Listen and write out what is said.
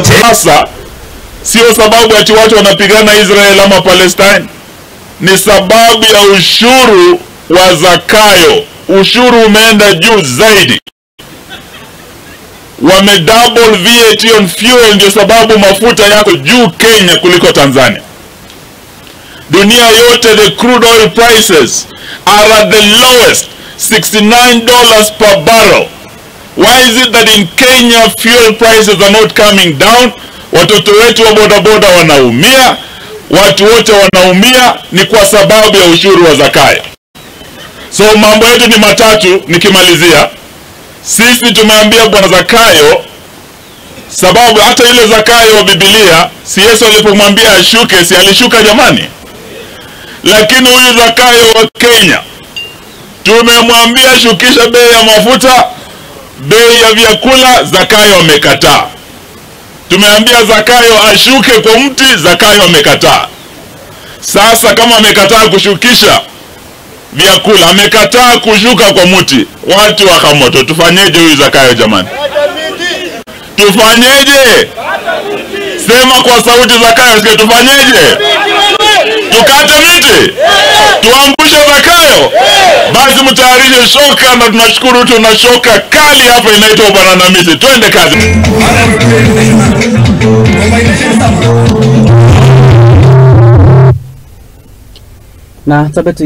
Sasa sio sababu ati watu wanapigana Israel ama Palestine, ni sababu ya ushuru wa Zakayo. Ushuru umeenda juu zaidi, wame double VAT on fuel, ndio sababu mafuta yako juu Kenya kuliko Tanzania. Dunia yote the crude oil prices are at the lowest, $69 per barrel. Why is it that in Kenya fuel prices are not coming down? Watoto wetu wa bodaboda wanaumia, watu wote wanaumia, ni kwa sababu ya ushuru wa Zakayo. So mambo yetu ni matatu nikimalizia. Sisi tumeambia bwana Zakayo, sababu hata yule Zakayo wa Biblia, si Yesu alipomwambia ashuke, si alishuka jamani? Lakini huyu Zakayo wa Kenya tumemwambia shukisha bei ya mafuta, bei ya vyakula, Zakayo amekataa. Tumeambia Zakayo ashuke kwa mti, Zakayo amekataa. Sasa kama amekataa kushukisha vyakula, amekataa kushuka kwa mti, watu wa Khamoto, tufanyeje huyu Zakayo jamani? Tufanyeje? Sema kwa sauti Zakayo, sikia, tufanyeje? Tukate miti? Tuangushe Zakayo? Basi mtayarishe shoka, na tunashukuru tuna shoka kali hapa inaitwa Bwana Namisi. Twende kazi. Na tabetu.